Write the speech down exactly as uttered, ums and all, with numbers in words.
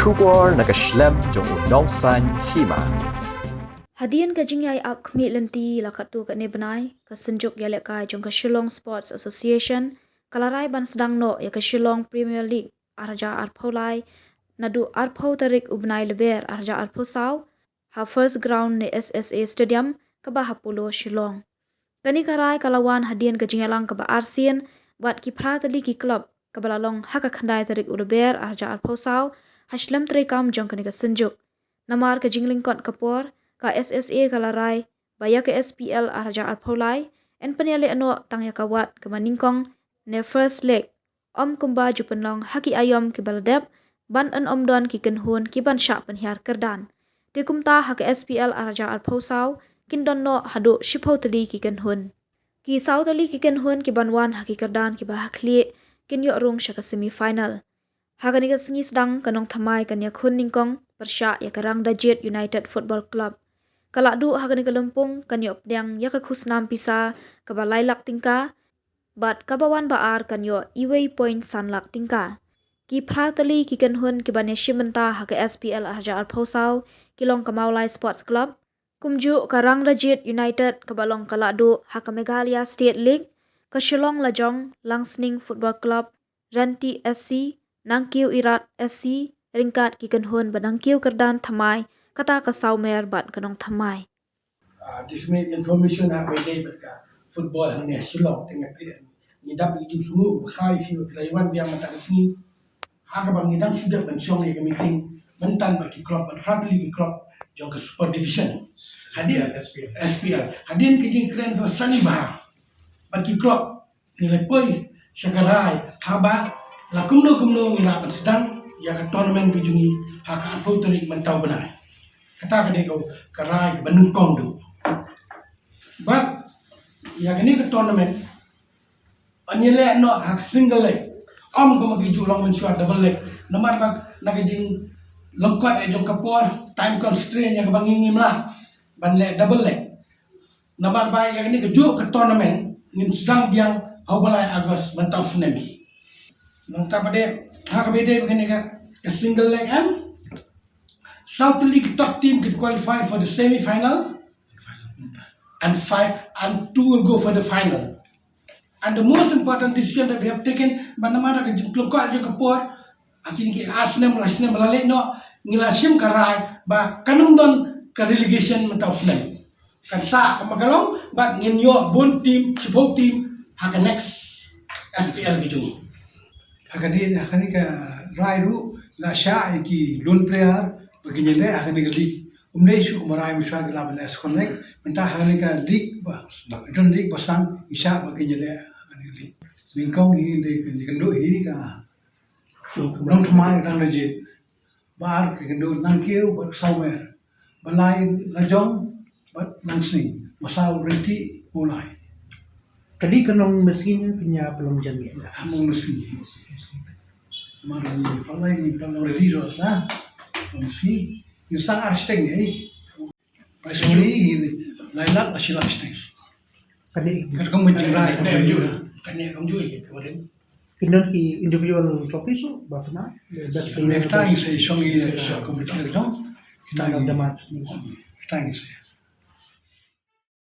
Khubor na ka shlem jong u nongsaiñ hima. Hadien ka jingïaid ap khmih lynti la katto katne bnai, ka Synjuk Ïalehkai jong ka Shillong Sports Association ka la rai ban sdang noh ïa ka Shillong Premier League ar hajar arphew lai naduh arphew tarik u bnai Lber ar hajar arphew saw ha First Ground ne S S A Stadium kaba ha Polo Shillong. Kane ka rai ka la wan hadien ka jingïalang kaba arsien bad ki phra tylli ki club kaba la long ha ka khyndai tarik u Lber ar hajar arphew saw ha shlem treikam jong kane ka synjuk. Namar ka jinglyngkot ka por, ka S S A ka la rai ba ïa ka S P L ar hajar arphew lai yn pynïaleh noh tang ïa ka wad kaba nyngkong ne first leg, ym kumba ju pynlong ha ki aïom kiba la dep, ban yn ym don ki kynhun kiban shah pynhiar kyrdan. Te kumta ha ka S P L ar hajar arphew saw kin don noh haduh shiphew tylli ki kynhun. Ki saw tylli ki kynhun kiban wan ha ki kyrdan kiba ha khlieh kin ïoh rung sha ka semi final. Ha kane ka sngi sdang ka nongthymmai kan ïakhun nyngkong pyrshah ïa ka Rangdajied United Football Club. Ka lahduh ha kane ka lympung kan ïoh pdiang ïa ka khusnam pisa kaba lai lak tyngka bad kaba wan ba ar kan ïoh iwei point san lak tyngka. Ki phra tylli ki kynhun kiban ïashim bynta ha ka S P L ar hajar arphew saw ki long ka Mawlai Sports Club, kumjuh ka Rangdajied United kaba long ka lahduh ha ka Meghalaya State League, ka Shillong Lajong Langsning Football Club, Renti S C, Nangkiew Irat S C, ryngkat ki kynhun ba nang kiew kyrdan thymmai, kata ka Sawmer bad ka Nongthymmai. Ah, this may information ha pede bad ka football hangne Shillong teng pede. Ngi dap ngi ju sngew ba kai fi ba pede wan biang mynta ka sngi. Ha kaba ngi dang shu dep ban shong ïa ka meeting mynta bad ki club, ban friendly ki club jong ka Super Division. Hadien S P L. S P L. Hadien ki jingkren ba sani ba bad ki club ngi la poi sha ka rai haba la kumno kumno ngi la ban sdang ïa ka tournament ka jong ngi ha ka arphew tarik mynta u bnai. Kata ka dei ka rai kaba nyngkong duh. Bad ïa kane ka tournament yn ïaleh noh ha ka single leg. Ym kumba ki ju long mynshuwa double leg. Namar ba na ka jinglyngkot ïa jong ka por, time constraint ïa kaba ngi ngim lah ban leh double leg. Namar ba ïa kane kajuh ka tournament ngin sdang biang ha u bnai August mynta u snem hi. Nangta pat de ha kaba ïadei bad kane ka single leg em, saw tylli ki top team ki qualify for the semi final and five and two will go for the final. And the most important decision that we have taken, ba namar ka jinglyngkot jong ka por, ha kine ki ar snem, lai snem ba la leit noh, ngi la shim ka rai ba kan ym don ka relegation mynta u snem. Kan sah kumba ka long, bad ngin ïoh bun team, shiphew team ha ka next S P L ka jong ngi. Ha kane, ha kane ka rai ruh la shah ïa ki lone player ba kin ïaleh ha kane ka league. Um dei shuh kumba rai mynshwa ki la ban leh second leg, mynta ha kane ka league ba, don league ba san ngi shah ba kin ïaleh ha kane ka league. Nyngkong hi dei ka, ïakynduh hi ka Nongthymmai Rangdajied. Ba ar ka ïakynduh Nangkiew bad Sawmer. Ba lai Lajong bad Langsning. Ba saw Renti Mawlai. Ka league ka long mynsngi ne pynïap long jan miet? Long mynsngi. Mar ni pat lai ni pat long ready ro sa. Long mynsngi. Ni sa ar siteng eh. Ai, sorry, lai lak, ai, shi lak siteng. Kane. Kane ka mynjur, kane ka mynjur, kane ka mynjur. Ki don ki individual trophy shuh ba pynah. Best player. Kita ngi sa shong ïa competition dong. Kita ngi, kita ngi sa.